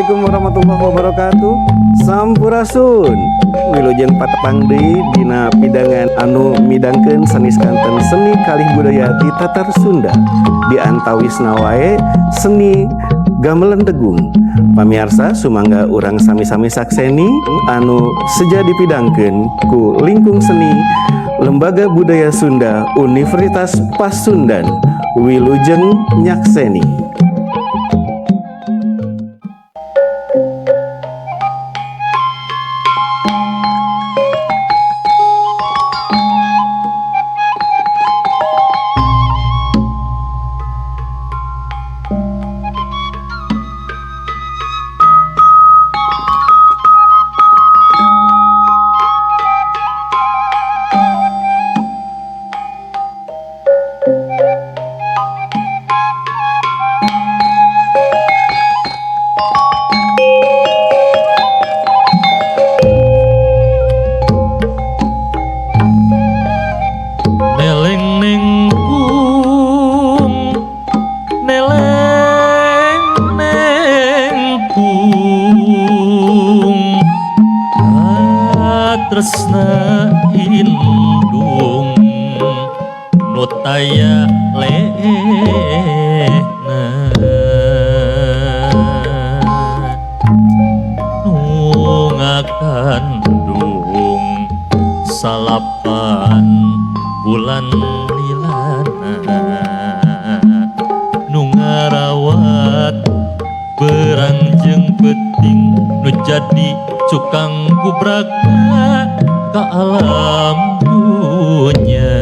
Assalamualaikum warahmatullahi wabarakatuh. Sampurasun. Wilujeng patepang deui dina pidangan anu midangkeun sanes kanten seni kalih budaya di Tatar Sunda. Di antawisna wae seni gamelan degung. Pamiarsa, sumangga urang sami-sami sakseni anu seja dipidangkeun ku lingkung seni Lembaga Budaya Sunda Universitas Pasundan. Wilujeng nyakseni. Neleng neng kung, neleng neng kung, katresna indung nu taya lehna, nu ngakandung 9 bulan lilana, nu ngarawat berang jeung peuting, nu jadi cukang gubrakna ka alam dunya.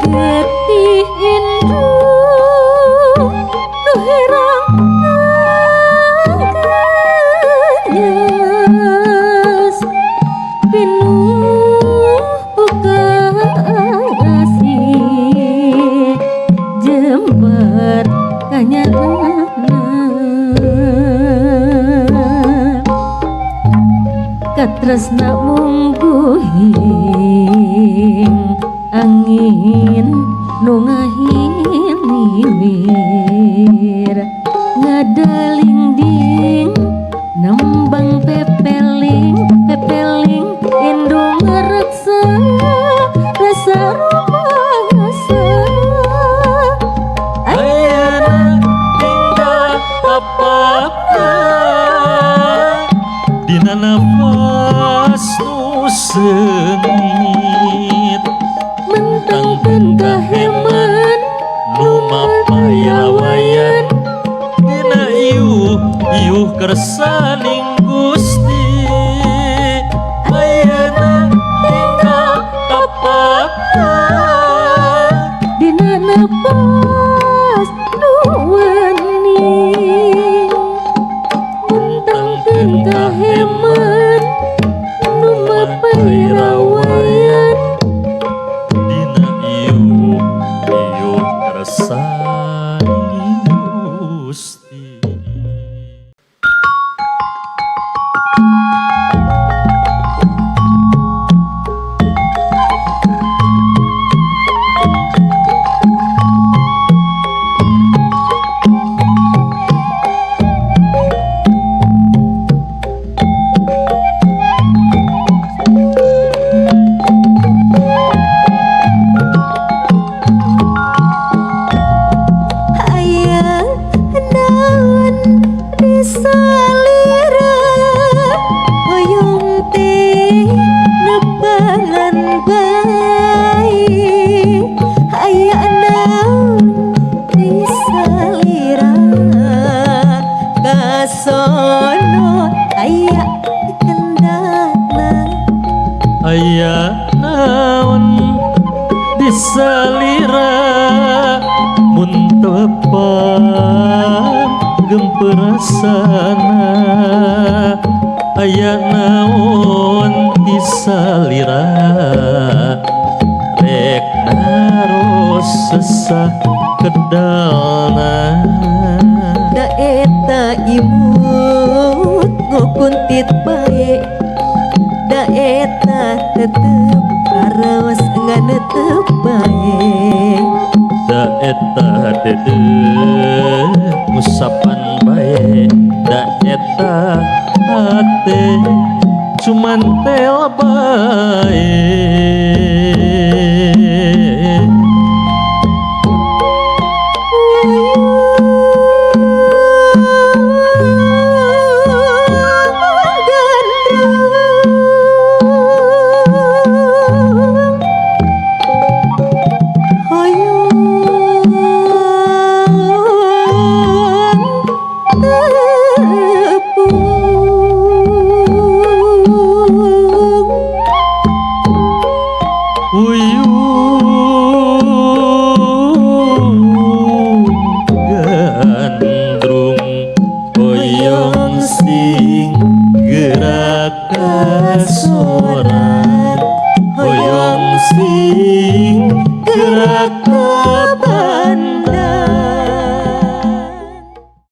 Getih indung nu herang nganyes, pinuh kasih jember kanyaahna, katresna mungguhing angin nu ngahiliwir, ngadalingding nembang pepeling pepeling, indung ngareksa rasa rumangsa. Ayeuna tinggal tapakna dina nafas nu seungit, mentangkeun kaheman nu mapay rawayan dina iuh iuh kersaning Gusti. Ayeuna tinggal tapakna dina napas nu wening, mentangkeun kaheman nu mapay rawayan dina iuh iuh kersaning Gusti. Aya naon di salira, hoyong teh nepangan bae. Aya naon di salira, kasono aya kendana. Aya naon di salira, mun tepang gemperasana. Aya naon di salira, rek naros sesah kedalna. Da eta imut ngukuntit bae, da eta tetep karaos nganetep bae. Da eta deudeuh ngusapan bae, da eta hate cumantel bae. Uyung gandrung hoyong sing gerak kasoran, hoyong sing